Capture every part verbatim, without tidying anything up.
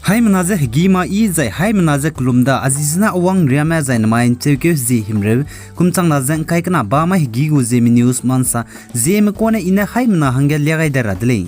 Haimena je hegî ma yi zai haimena je kelum da, a zi zene awang riame zai nemai ’ncheukeu hezie himreu, kum changna ze ’ngkai kena ba mai hegî gu Zeme news ma ’nsa, Zeme kune i ne haimena hangge lia gai de ra de lei.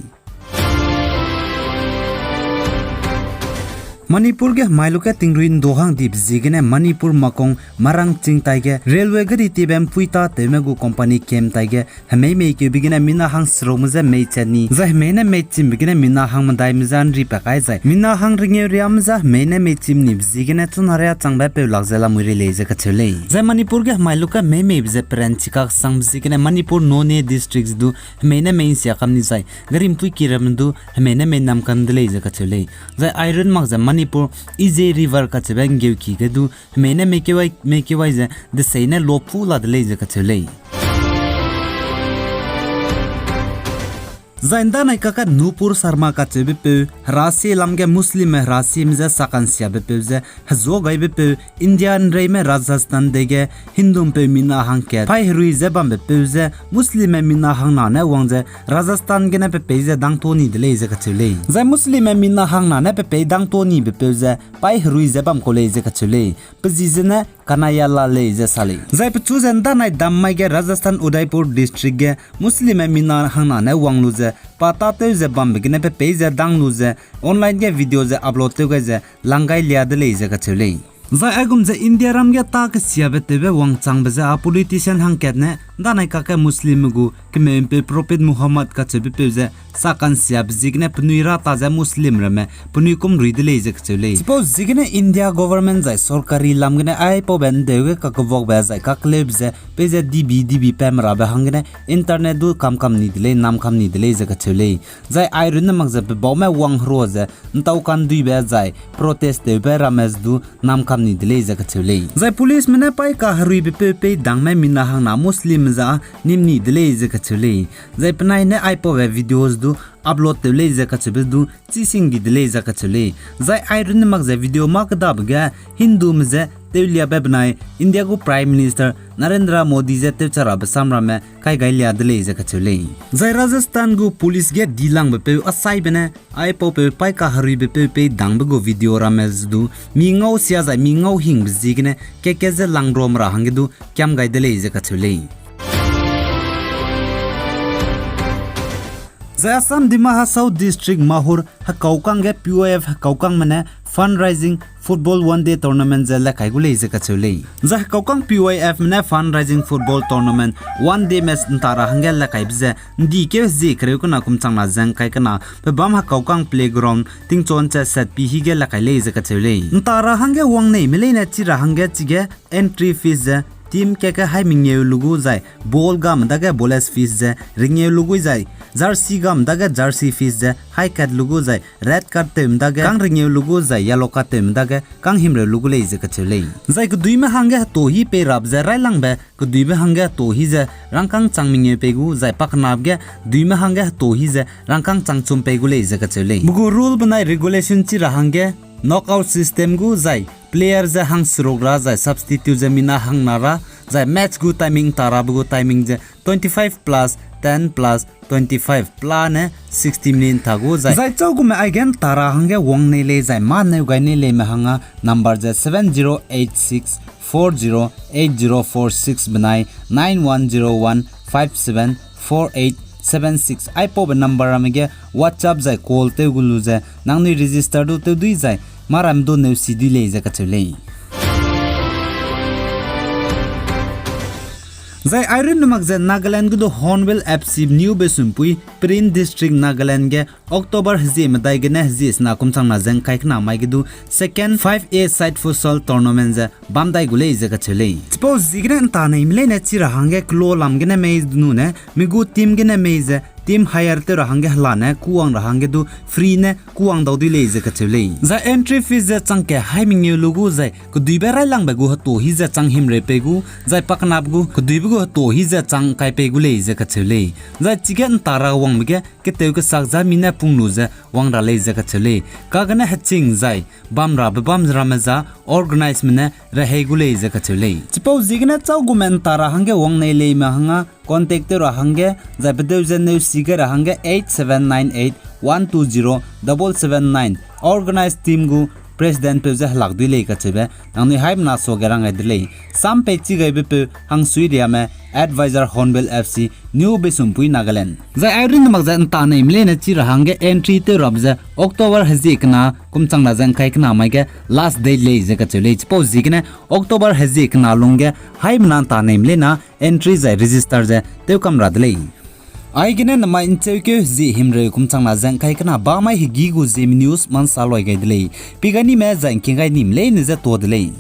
Manipur ge hemai luge tingrui ’ndu hang dibe ziegene Manipur makung Marang ching taige railway gari tiebe ’mpuî tâtewme gu company kam taige hemei meikeube gene mina hang serukme je mei chat ni, zai hemei ne mei chimbe gene mina hang medaime je ’nri pa kai zai mina hang rengeu riame je hemei ne mei chim nibe ziegene chuna riâ changbe peu lak ze lamui rei lei ze kacheu lei. Zai Manipur ge hemai luge hemei meibe ze peranchi kaksangbe ziegene Manipur Noney district du hemei ne mei ’nsia kam ni zai gari ’mpuî ki ramme du hemei ne mei nam kam de lei ze kacheu lei. Zai airun mak ze Manipur Ije River kacheube ’nggeuki ge du hemei ne mei kewai, mei kewai ze desei ne lopfu la de lei ze kacheu lei. Zai ’ndanai kakge Nupur Sharma kacheube peu, herasie lam ge Muslimme herasieme je sakansiabe peu ze hezuâ gaibe peu, India ’nreime Rajasthan dei ge Hindu'mpeu mina hangkat paî herui ze bambe peu ze Muslimme mina hangna ne wang ze Rajasthan gene pe pei ze dangto ni de lei ze kacheu lei. Zai Muslimme mina hangna ne pe pei dangto nibe peu ze paî herui ze bam kau lei ze kacheu lei. Pe zi zene Kanhaiya Lal lei ze sa lei. Zai pechu ze ’ndanai dam mai ge Rajasthan Udaipur district ge Muslimme mina hangna ne wang lu ze pa tâtew ze bambe gene pe pei ze dang lu ze online ge video ze upload tew gai ze lang gai lia de lei ze kacheu lei. Zai aigum ze India ram ge tâ kesiabe tewbe wangchangbe ze â politician hangkat ne ’ndanai kakge Muslimme gu kemeu'mpeu Prophet Muhammad kacheube peu ze sakansiabe ziegene penui rata ze Muslim ramme penui kum rui de lei ze kacheu lei. Chipau ziegene India government zai sorkari lam gene aipaube ’ndeu ge kakevuakbe zai kakleube ze peize dibi dibi pamrabe hanggene internet du kam kam ni de lei, nam kam ni de lei ze kacheu lei. Zai airunne mak ze pe baume wang herua ze ’ntau kanduibe zai protest tewbe ramme ze du nam kam ni de lei ze kacheu lei. Zai policeme ne paî kaheruibe peu pei dangme mina hangna Muslimme je â nim ni de lei ze kacheu lei. Zai penai ne aipaube videos du upload tew lei ze kacheube du chî sing di de lei ze kacheu lei. Zai airunne mak ze video mâ kedabe ge Hindume je tewliabe benai India gu Prime Minister Narendra Modi je tewcharabe samramme kai gai lia de lei ze kacheu lei. Zai Rajasthan gu police ge dilangbe peu asaibe ne aipaupeu paî kaheruibe peu pei dangbe gu video ramme ze du mi ngau sia zai mi ngau hingbe ziegene kat-kat ze langram ra hangge du kiam gai de lei ze kacheu lei. Zai Assam Dima Hasao District Mahur hekaukang ge P Y F hekaukangme ne fundraising football one day tournament ze lekai gu lei ze kacheu lei. Zai hekaukang P Y Fme ne fundraising football tournament one day match ’nta ra hangge lekaibe ze ’ndi keu hezie kereu kena kum changna ze ’ngkai kena pe bam hekaukang playground tingchon che set pi hige lekai lei ze kacheu lei. ’Nta ra hangge wangneime leine chi ra hangge chige entry fees ze team keke hai mengeu lu gu zai ball game dage ball-less fees ze rengeu lu gu zai jersey game dage jersey fees ze hai kat lu gu zai red card tewme dage kang rengeu lu gu zai yellow card tewme dage kang himreu lu gu lei ze kacheu lei. Zai keduîme hangge hetohi pei rabe ze railangbe keduîbe hangge hetohi ze rangkâng chang mengeu pei gu zai pakenabe ge duîme hangge hetohi ze rangkâng chang chum pei gu lei ze kacheu lei. Pe gu rule benai regulation chi ra hangge knockout system gu zai player ze hangseruk ra zai substitute ze mina hangna ra zai match gu timing ’nta rabe gu timing ze twenty-five plus ten plus twenty-five pla ne sixty minute ’nta gu zai. Zai châugume aige ’nta ra hangge wangnei lei zai mâneu gainei leime hangge number ze seven zero eight six four zero eight zero four six benai nine one zero one five seven four eight seven six aipaube number ramme ge WhatsApp zai call tew gu lu ze nangnui register du tew dui zai mâram du neu si dui lei ze kacheu lei. Zai airun ne mak ze Nagaland gu du Hornbill F C New Beisumpui, Peren District, Nagaland ge October hezie medai gene hezie sena kum changna ze ’ngkai kena mai ge du second five A side futsal tournament ze bam dai gu lei ze kacheu lei. Chipau ziegene ’nta neime leine chi ra hangge kelo lam gene mei nune mi gu team gene mei ze team hire tew ra hangge hela ne kûwang ra hangge du free ne kûwang dau dui lei ze kacheu lei. Zai entry fees ze chang ke hai mengeu lu gu zai keduîbe railangbe gu hetohi ze chang himreu pei gu zai pakenabe gu keduîbe gu hetohi ze chang ’ngkai pei gu lei ze kacheu lei. Zai chige ’nta ra wangbe ge ketew kesak ze mi ne pung lu ze wang ra lei ze kacheu lei. Kagene heching zai bamrabe bam ramme za organizeme ne rehei gu lei ze kacheu lei. Chipau ziegene châugume ’nta ra hangge wangnei leime hangge contact tew ra hangge zai pedeu ze neu si gai ra hangge eight seven nine eight one two zero double seven nine organize team gu president peu ze helak dui lei kacheube nangnui haimena suage rang gai de lei. Sam pei chi gaibe peu Hangsuiriame advisor Hornbill F C New Beisumpui Nagaland. Zai airin mak ze nta neime leine chi ra hangge entry tew rabe ze October hezie kena kum chang na ze ngkai kena mai ge last date lei ze kacheu lei. Chipau ziegene October hezie kena lungge haimena nta neime leine entry zai register ze tewkam ra de lei. Aigene namai ncheukeu hezie himreu kum chang na ze ngkai kena ba mai hegî gu Zeme news mansa loi gai de lei. Pi gai nime zai ngking gai nime leine ze tuâ de lei.